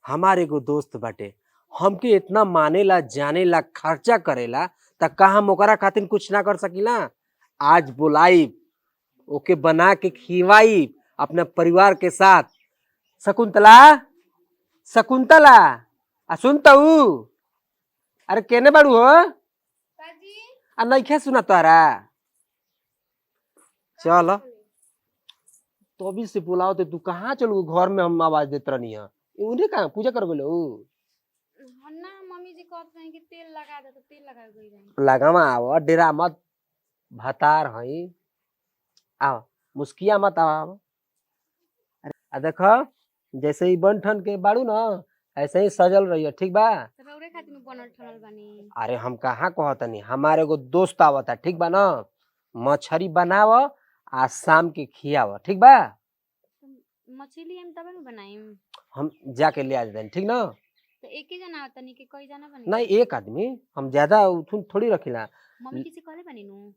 हमार एगो दोस्त बाटे, हमके इतना मानेला जानेला खर्चा करेला, त का हम ओकरा खातिर कुछ ना कर सकीला? आज बुलाई ओके बना के खिवाई अपना परिवार के साथ। शकुंतला, शकुंतला, आ सुनता ऊ? अरे केने बाड़ू हो? आ नइखे सुना तोहरा? चल तभी से बुलाओ तो तू कहाँ चलू? घर में हम आवाज देत रहनी है। उन्हें कहाँ पूजा कर गेलो? ना, मम्मी जी कहत रही कि तेल लगा दे, तो तेल लगा गई रही। लगावा, आव, डेरा मत, भतार हई, आव, मुस्किया मत, आव। अरे आ देखो, जैसे ही बन ठन के बाड़ू ना, ऐसे ही सजल रही है, ठीक बा? तो रौरे खातिर में बनल ठनल बानी। अरे हम कहाँ कहतनी, हमारे एगो दोस्त आवता, ठीक बा ना? मछरी बनाव आ शाम के खियाव, ठीक बा? मछली हम तबे न बनाईम। हम जाके ले आ देनी, ठीक ना? तो एक ही जना आवतनी कि कई जना बनी? नहीं, एक आदमी, हम ज्यादा उथुन थोड़ी रखिला। मम्मी जी से कहले बानी नु?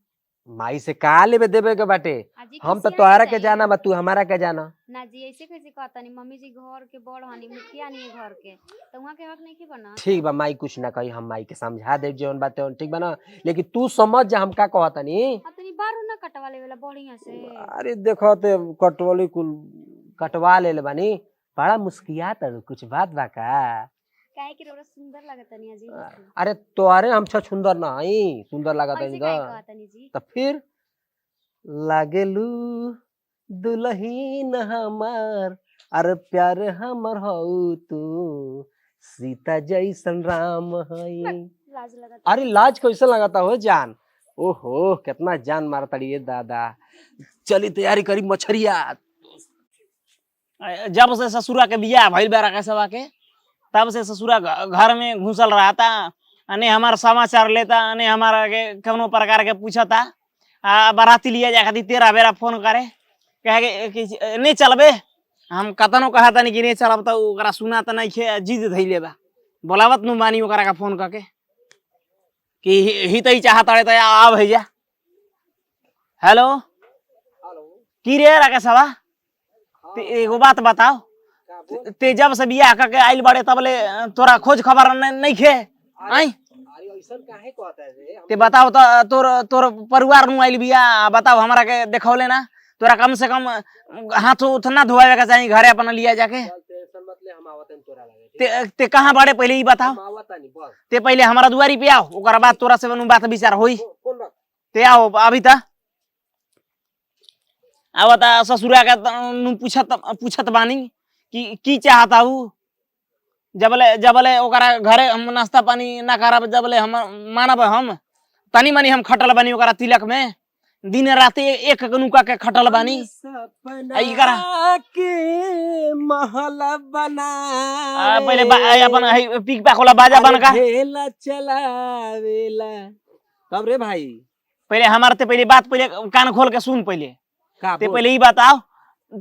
माई से का लेबे देबे के बाटे। आजी हम तो खिसिया तोहरा के जाई। जाना बा, तू हमारा के जाना। ना जी, ऐसे कैसे कहतनी? मम्मी जी घर के बड़ हनी, मुखिया नहीं घर के, तो वहाँ के हक नहीं के बना। ठीक बा, माई कुछ ना कही, हम माई के समझा देब जौन बात तौन, ठीक बा ना? लेकिन तू समझ जा हम का कहतनी। अब तनी बारू ना कटवा लेवेला बढ़िया से। अरे देखो ते कटवली कुल कटवा ले बानी। बड़ा मुस्कियात है, कुछ बात बा का? काहे कि रौरा सुंदर लागतनी आजी। अरे तोहरे हम छ सुंदर ना हई? सुंदर लागत ऐसे काहे हई। कहतनी जी? त फिर लागेलू दुल्हीन हमार, अरे प्यार हमर हऊ तू, सीता जैसन राम हई। लाज लगत। अरे लाज कैसे लगाता हो जान? ओहो, कितना जान मारता ये दादा। चली तैयारी करी मछरिया। जब से ससुरा के बियाह भइल बा राकेशवा के, तब से ससुरा घर में घुसल रहता, अने हमार समाचार लेता, अने हमारा के कवनो प्रकार के पूछता। आ बाराती लिया जाए खातिर 13 बेरा फोन करे, कहे के कि नहीं चलबे। हम कतनो कहता नहीं कि नहीं चलब, तो ओकरा सुना त नहीं खे, जिद धइले बा। बोलावत नु बानी ओकरा का फोन करके कि ही त ही चाहता रे, त आ भैया। हेलो, की रे राकेशवा, ते एगो बात बताओ, ते जब से बियाह करके आइल बड़े तबले तोरा खोज खबर नहीं खे आई? अरे ऐसन काहे कहता है रे? ते बताओ तो, तोर तोर परिवार नु आइल बिया, बताओ हमरा के देखौले ना। तोरा कम से कम हाथ उठ ना धोआवे के चाही घरे अपन लिया जाके। चल टेंशन मत ले, हम आवत तोरा लगे। ते ते कहाँ बड़े पहले ई बताओ। हम आवत नहीं बस। ते पहले हमारा दुआरी पे आओ, ओकरा बाद तोरा से बात विचार होई। फोन रख। ते आओ अभी त आवता ससुरा के नु पूछत पूछत बानी कि की चाहता हूँ। जबले जबले ओकरा घरे हम नाश्ता पानी ना करब, जबले हम मानब हम तनी मनी हम खटल बानी ओकरा तिलक में, दिन रात एक नुका के खटल बानी। सपना आ, ई करा। के महल बना आ, पहले अपन हई पिक पाक वाला बाजा बन का। ढेला चलावेला कब रे भाई? पहले हमार ते पहले बात पहले कान खोल के सुन पहले। का ते बोल? पहले ई बताओ,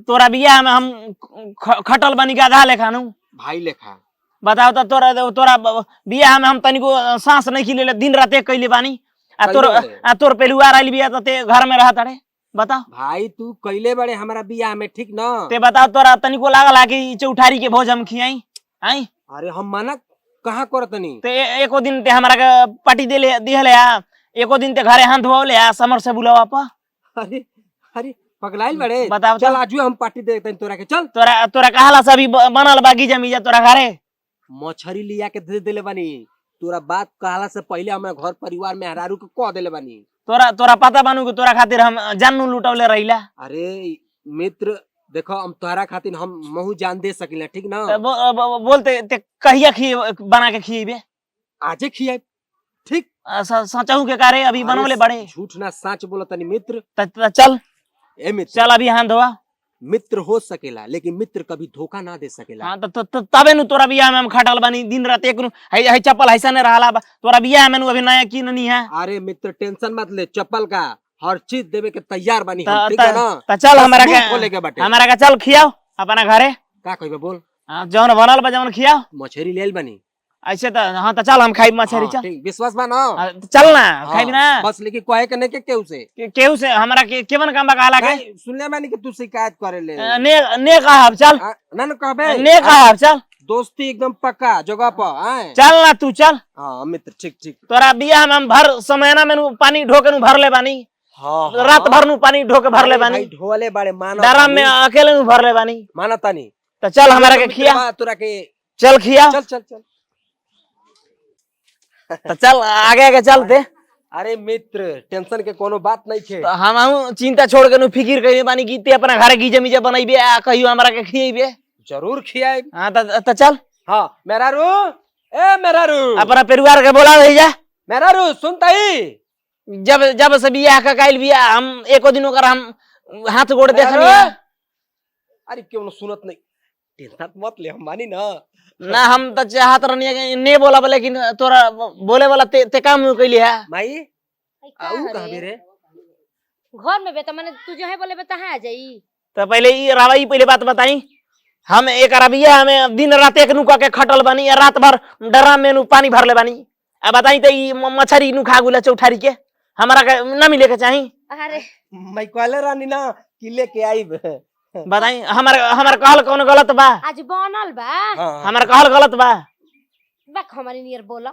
तोरा बियाह में हम खटल बानी गधा लेखा नु? भाई लेखा। बताओ त, तोरा तोरा बियाह में हम तनिको सांस नहीं खिले, दिन रात एक कैले बानी। आ तोर कैले बाड़े? आ तोर पेलुआर आइल बिया त ते घर में रहत अरे, बताओ। भाई तू कैले बड़े हमारा बियाह में, ठीक ना? ते बताओ, तोरा तनिको लागल है कि ई चौठारी के भोज हम खियाई आई? अरे हम मना कहाँ करतनी? ते एको दिन ते हमरा के पार्टी देले दिहले आ एको दिन ते घरे हाथ धोवले आ समर से बुलावा पा? अरे अरे पगलाइल बड़े। बताओ त। चल आजू हम पार्टी दे देतनी तोरा के, चल। तोरा तोरा कहला से अभी बनल बा गीजा मीजा तोरा घरे? मछरी लिया के दे देले बानी। तोरा बात कहला से पहले हमरा घर परिवार में हरारू के कह देले बानी। तोरा तोरा पता बानू कि तोरा खातिर हम जानू लुटौले रहिला। अरे मित्र देखो, हम तोहरा खातिर हम महू जान दे सकिला, ठीक ना? त बोलते ते कहिया खिए बना के खिएबे? आजे खियाई, ठीक? सचहू के कारे अभी अरे बनौले बड़े? झूठ ना, सच बोला तनी मित्र। त त चल। ए मित्र। चल अभी हाथ धोआ। मित्र हो सकेला लेकिन मित्र कभी धोखा ना दे सकेला। हाँ, त तबे नु तोरा बियाह में हम खटल बानी दिन रात एक नु। है है चप्पल ऐसा नहीं रहला बा। तोरा बियाह में नु अभी नया की नहीं है। अरे मित्र टेंशन मत ले, चप्पल का हर चीज देवे के तैयार बानी हम, त ठीक है ना? त चल बस हमरा मुंह के खोले के बाटे। हमरा के चल खियाओ अपना घरे। का कहबे बोल? हाँ, जौन बनल बा जौन खियाओ। मछरी लेल बानी। ऐसे त हाँ, त चल हम खाई मछरी। हाँ, चल। ठीक, विश्वास बा ना? हाँ, त चल ना। हाँ, खाइब ना। बस लेकिन कहे के नहीं के केहू से। केहू से हमरा के केवन काम बा कहला के? नहीं, सुनले बानी कि तू शिकायत करे ले। ने ने कहब, चल। ना ना कहबे। ने कहब, चल। दोस्ती एकदम पक्का जगह पर आए। चल ना तू चल। हाँ मित्र, ठीक ठीक। तोरा बियाह में हम भर समय ना में पानी ढोके नु भरले बानी। हाँ हाँ। रात भर नु पानी ढोके भरले अरे बानी। भाई, ढोले बाड़े माना डराम में अकेले नु भरले बानी। माना तानी। तो चल हमारा के मित्र खिया। बा, तोरा के चल खिया। चल चल चल। तो चल आगे आगे चल दे। अरे मित्र, टेंशन के कोनो बात नहीं छे। तो हम आहू चिंता छोड़ के नु फिकिर कइले बानी कि ते अपना घरे गीजे मीजे बनैबे आ कहियो हमरा के खियैबे। जरूर खियाए। हां त चल। हाँ मेहरारू, ए मेहरारू, अपना परिवार के बोला दे जा। मेहरारू सुनताई। जब जब से बियाह का काइल बियाह हम एको दिन ओकर हम हाथ गोड़ देखनी। मेहरारू! अरे क्यों सुनत नहीं, टेंशन मत ले, हम मानी ना। ना हम त चाहत रहनी कि ने बोलब, लेकिन तोरा बोले वाला ते, ते काम कइली है। माई आई का आऊ हरे? कहबे रे। घर में बेटा माने तू जो है बोले बेटा आ जाई। तो पहले ई रावाई पहले बात बताई, हम एक बियाह में दिन रात एक नुका के खटल बानी आ रात भर डराम में नु पानी भरले बानी। आ बताई त ई मछरी नु खा गुला चौठारी के हमरा के ना मिले के चाही। अरे मैं कहले रानी ना कि लेके आईब। बताई हमार हमार कहल कौन गलत बा? आज बनल बा। हाँ, हमार कहल गलत बा? बक हमारी नियर बोला।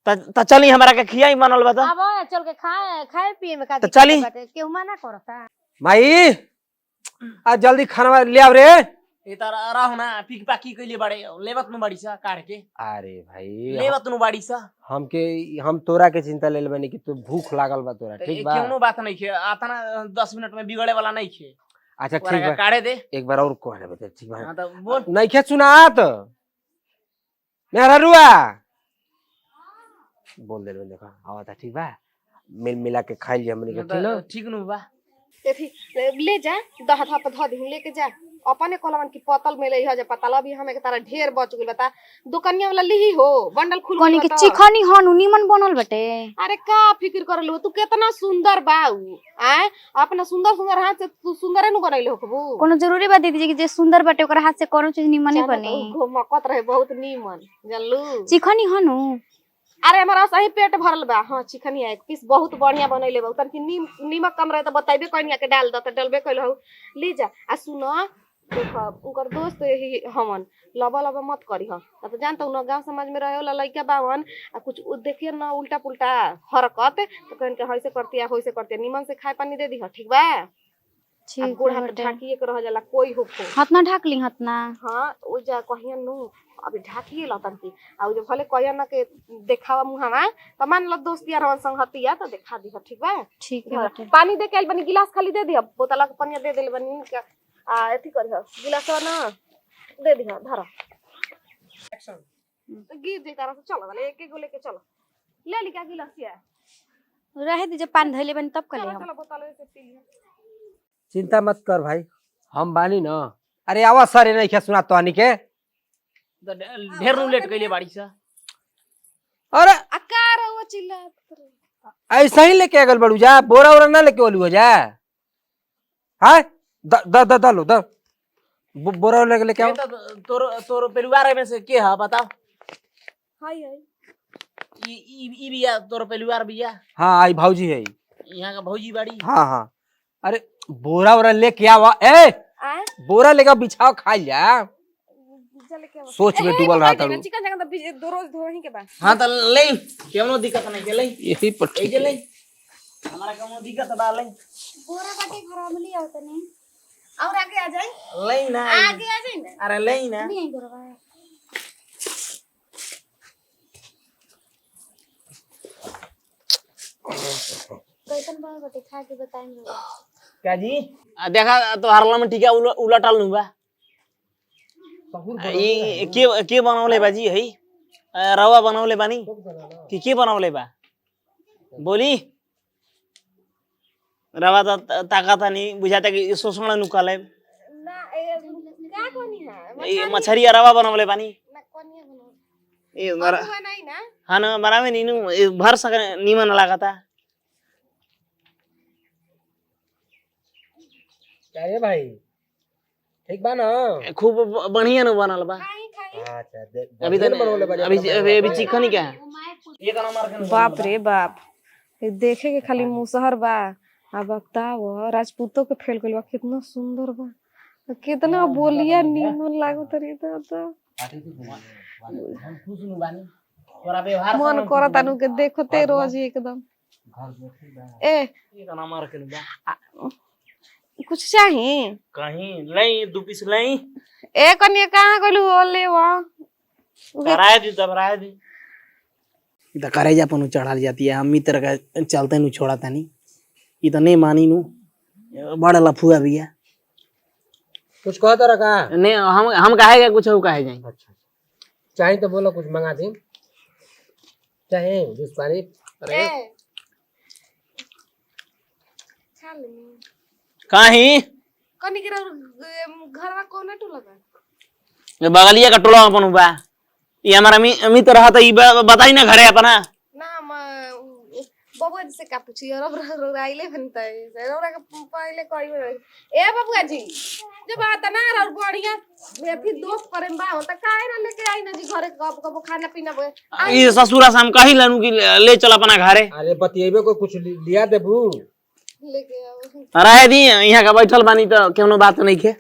त चली हमरा के खियाई बनल बा त। अब आ, चल के खाए खाए पिए में का तो दिक्कत चली। बाटे? केहू मना करता? माई आ जल्दी खाना ले आव रे। ए त राहु ना पिक पाकी कइले बाड़े, लेवत नु बाड़ी सा काढ़ के। अरे भाई, लेवत नु बाड़ी सा। हमके हम तोरा के चिंता ले बनी कि तू भूख लागल बा तोरा, ठीक बा? केनो बात नहीं खे, आतना 10 मिनट में बिगड़े वाला नहीं खे। अच्छा ओकरा ठीक के बा, काढ़े दे। एक बार और कह दे, ठीक बा? हां त बोल। नहीं खे सुनात मेहरारूआ बोल दे, देखा आवता, ठीक बा? मिल मिला के खाई लिया हमनी के, ठीक ना? ठीक नु बा। अथी ले जा, दह था पर धऽ दही, लेके जा। अपने कहलवन कि पतल में लइह जे पतल अभी हमें के तारा ढेर बच गेल बता, दुकनिया वाला लिही हो बंडल खुल कोनी गेल के बा त। चिखनी हनु निमन बनल बटे। अरे का फिक्र करलू तू, केतना सुंदर बा उ आय, अपना सुंदर सुंदर हाथ से तू सुंदरे नु बनैले होखबू। कोनो जरूरी बा दीदी जी कि जे सुंदर बटे ओकरा हाथ से कोनो चीज निमने जाने बने? त उ मकत रहे बहुत नीमन जानलू। चिखनी हनु। अरे हमारा सही पेट भरल बा। हाँ चिकनी एक पीस बहुत बढ़िया बनैले बा, तनकी नीम नीमक कम रहे त बतैबे कनिया के डाल द त डलबे कइल हौ। ले जा आ सुन, देख उनकर दोस्त यही हमन लबा लबा मत करी ह त जान त उन गांव समाज में रहे वाला लइका बावन आ कुछ उ देखिए न उल्टा पुल्टा हरकत त कहन के हइसे करतिया होइसे करतिया, निमन से खाए पानी दे दीह, ठीक बा? आ ठीक गोड़ हाथ बटे। ढाकिए के रह जाला कोई होखो। हतना ढाक ली हतना। हाँ ओ जा कहिया नु अभी ढाकिए लतन की आ उ जो भले कहिया न के देखावा मुहावा त मान ल दोस्त यार हवन संगतिया त देखा दीह, ठीक बा? ठीक है बटे। पानी दे के आइल बनी, गिलास खाली दे दिह, बोतला के पनिया दे देले बनी के आ एथी करिह गिलासवा ना दे दिह धर तो गिर जाई तारा से। चलो वाले एक एक गो लेके चलो, ले ली का गिलासिया रहे दीजिए पानी धइले बनी तब कर ले चलो हम। चलो बोतल से पी लिह। चिंता मत कर भाई, हम बानी ना। अरे आवाज सारे नहीं खे सुना तोहनी के। त ढेर नु लेट कइले बाड़ी सा। अरे आ का रहुआ चिल्लात रहे? ऐसा ही लेके अगल बढ़ू जा, बोरा ओरा ना लेके ओलू हो जा। हाँ the the the the low the बोरा ओरा लेके लेके आओ। ए त तोर तोर परिवार में से के ह बताओ? हाय हाय ई ई ई बिया तोर परिवार बिया? हाँ आई भाऊजी है। यहाँ का भौजी बाड़ी। हाँ हाँ अरे बोरा ओरा लेके आवा, ए आ बोरा लेके बिछाओ खा जा। चल के आवा। सोच में डूबल रहा था। चिकन जगह त दो रोज धोही के बा। हाँ त ले केवनो दिक्कत नहीं के ले। यही पर ए जे ले हमारा केवनो दिक्कत बा ले। बोरा बाटे घर में ले आओ तनी। और आगे आ जाई, ले ना आगे आ जाई ना। अरे ले ना। नहीं आई बोरा। कैसन बनल बटे खा के बताएं। का जी आ देखा तो हरला में टीका उलटल नु बा। ई के के बनौले बाजी है? रवा बनौले बानी कि के बनौले बा बोली? रवा त ताकत नहीं बुझाता कि शोषण नु कले। ना ए का कोनी है ई मछरी रवा बनौले बानी। ना कोनी बनो ई हुआ नहीं ना। हाँ ना बनावे नीनू ई भर सक नीमन लागता। अरे भाई ठीक बा ना? खूब बढ़िया नु बनल बा। खाई खाई। अच्छा देख अभी बढ़िया बनौले तो बानी अभी अपना अभी अभी बनौले। चिकन ही क्या है एक नंबर के नु बाप बनल बा। रे बाप, ये देखे के खाली मुसहर बा। आ बताओ राजपूतों के फेल गइल बा, कितना सुंदर बा, कितना बोलिया नीमन लागत रे दादा। हम खुश नु बानी तोरा व्यवहार से मन हम करत खुश अनु के देखते रोज एकदम। ए बानी। इतना मार के नु बा। कुछ चाही? कहीं नहीं, दू पीस नहीं। ए कनिया कहाँ गइलू? ओले वा कराए दी तब राय दी। त करे जा अपन चढ़ाल जाती है, हम मित्र का चलते नु छोड़ा तानी। ई त नहीं मानी नु, बड़ा लफुआ बिया। कुछ कहता रखा? नहीं, हम काहे के कुछ काहे जाई। अच्छा, चाहे तो बोलो, कुछ मंगा दी, चाहे जूस पानी। अरे ए खा ले। कहीं कनी के घरवा कोना टोला बा? ये बगलिया का टोला अपन बा। ये हमारा मित्र रहा त ई बताई ना घरे अपना। ना हम बबुआ जी से का पूछी? और आइले बन त रौरा के पहले कहियो। ए बबुआ जी, जब आता ना और बढ़िया अथी दोस्त प्रेम बा त काहे ना लेके आई ना जी घरे कब कब खाना पीना ये ससुरा से हम कही लनु कि ले चल अपना घरे। अरे बतिएबे को कुछ लिया देबू। लेके आओ। रहे दी, यहाँ का बैठल बानी तो कोनो बात नहीं खे।